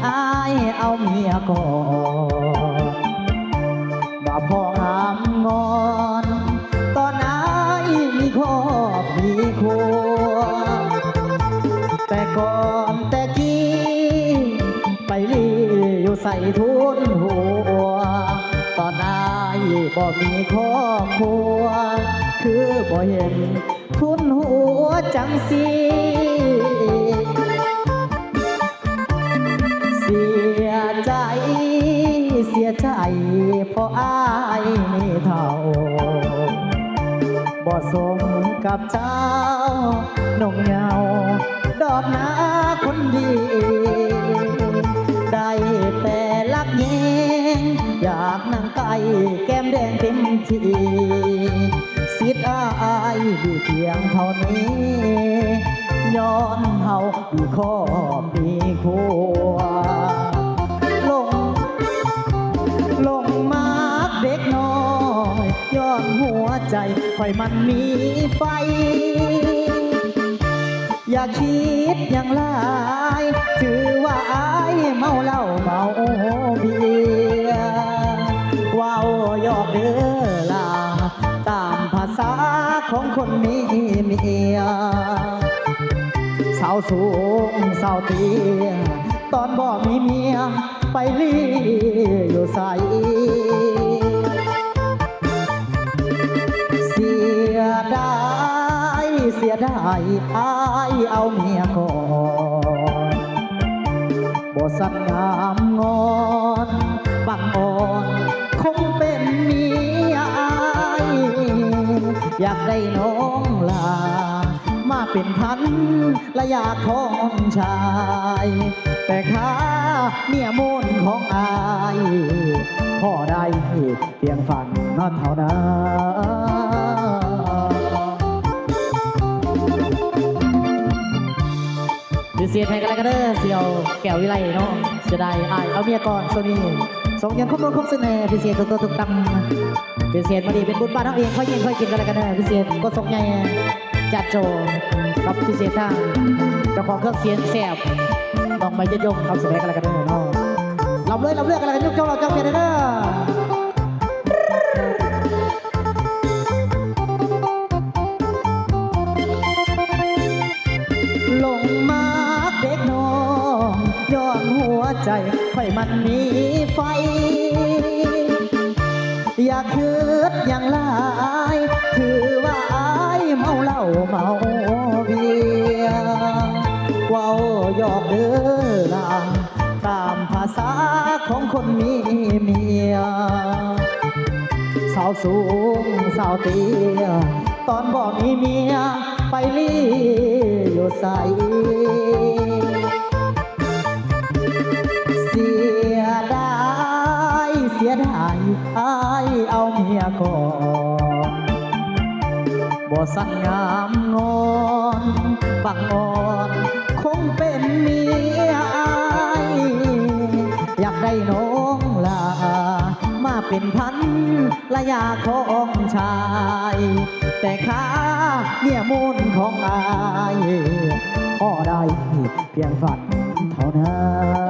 ອ້າຍເອົາເມຍກ່ອນ ວ່າພໍງາມງອນ ຕອນອ້າຍມີຄອບມີຄົວ ແຕ່ກ່ອນແຕ່ກີ້ ໄປລີ້ຢູ່ໃສທຸນຫົວ ຕອນອ້າຍບໍ່ມີຄອບຄົວ ຄືບໍ່ເຫັນ ທຸນຫົວຈັ່ງຊີ້ ເສຍໃຈ ເສຍໃຈ ເພາະອ້າຍນີ້ເຖົ້າ ບໍ່ສົມກັບເຈົ້າ ໜຸ່ມເຍົາ ດອກນາຄົນດີ ໄດ້ແຕ່ລັກແຍງ ຢາກນັ່ງໃກ້ແກ້ມແດງເຕັມທີ່ ສິດອ້າຍມີພຽງເທົ່ານີ້ ຍ້ອນເຮົາມີຄອບມີຄົວ ຫຼົງ ຫຼົງມັກເດັກນ້ອຍ ຍ້ອນຫົວໃຈຂ້ອຍມັນມີໄຟ ຢ່າຄິດຫຍັງຫຼາຍ ຖືວ່າອ້າຍເມົາເຫຼົ້າເມົາເບຍ ເວົ້າຢອກເດີລາ ຕາມພາສາຂອງຄົນມີເມຍ ສາວສູງສາວເຕ້ຍ ຕອນບໍ່ມີເມຍ ໄປລີ້ຢູ່ໃສ ເສຍດາຍ ເສຍດາຍ ອ້າຍເອົາເມຍກ່ອນ ບໍ່ສັດງາມງອນ ບັງອ່ອນ ຄົງເປັນເມຍອ້າຍ ຢາກໄດ້ນ້ອງຫຼ້າ ມາເປັນພັນລະຍາຂອງຊາຍ ແຕ່ຂ້າເມຍມູນຂອງອ້າຍ ພໍໄດ້ພຽງຝັນນັ້ນເທົ່ານັ້ນ. ພິເສດໃຫ້ກັນແລ້ວກັນເດີ ສ່ຽວແກ້ວວິໄລເນາະ ເສຍດາຍອ້າຍເອົາເມຍກ່ອນ ຊ່ວງນີ້ສົ່ງຍາດຄວາມມ່ວນຄວາມຊື່ນໃຫ້ພິເສດທຸກໂຕທຸກຕຳ ພິເສດມື້ນີ້ເປັນບຸນບ້ານເຮົາເອງ ຄ່ອຍຍິງຄ່ອຍກິນກັນແລ້ວກັນເດີ ພິເສດກໍສົ່ງໃຫຍ່ຈັດໂຈ ກັບພິເສດທາງເຈົ້າຂອງເຄື່ອງສຽງແຊບ ນ້ອງໃບຍະຍົງ ນຳສະແດງກັນແລ້ວກັນເດີເນາະ ລຳລວຍ ລຳລວຍກັນແລ້ວກັນ ຍົກເຈົ້າເຫຼົ່າເຈົ້າເປັນເດີ. ຫຼົງມັກເດັກນ້ອຍ ຍ້ອນຫົວໃຈຂ້ອຍມັນມີໄຟ ຢ່າຄິດຫຍັງຫຼາຍ ຖືວ່າອ້າຍເມົາເຫຼົ້າເມົາເບຍ ເວົ້າຢອກເດີລາ ຕາມພາສາຂອງຄົນມີເມຍ ສາວສູງສາວເຕ້ຍ ຕອນບໍ່ມີເມຍ ໄປລີ້ຢູ່ໃສ ເສຍດາຍ ເສຍດາຍ ອ້າຍເອົາເມຍກ່ອນ ບໍ່ສັດງາມງອນ ບັງອ່ອນ ຄົງເປັນເມຍອ້າຍ ຢາກໄດ້ນ້ອງຫຼ້າ ມາເປັນພັນລະຍາຂອງຊາຍ ແຕ່ຂ້າເມຍມູນຂອງອ້າຍ ພໍໄດ້ພຽງຝັນເທົ່ານັ້ນ.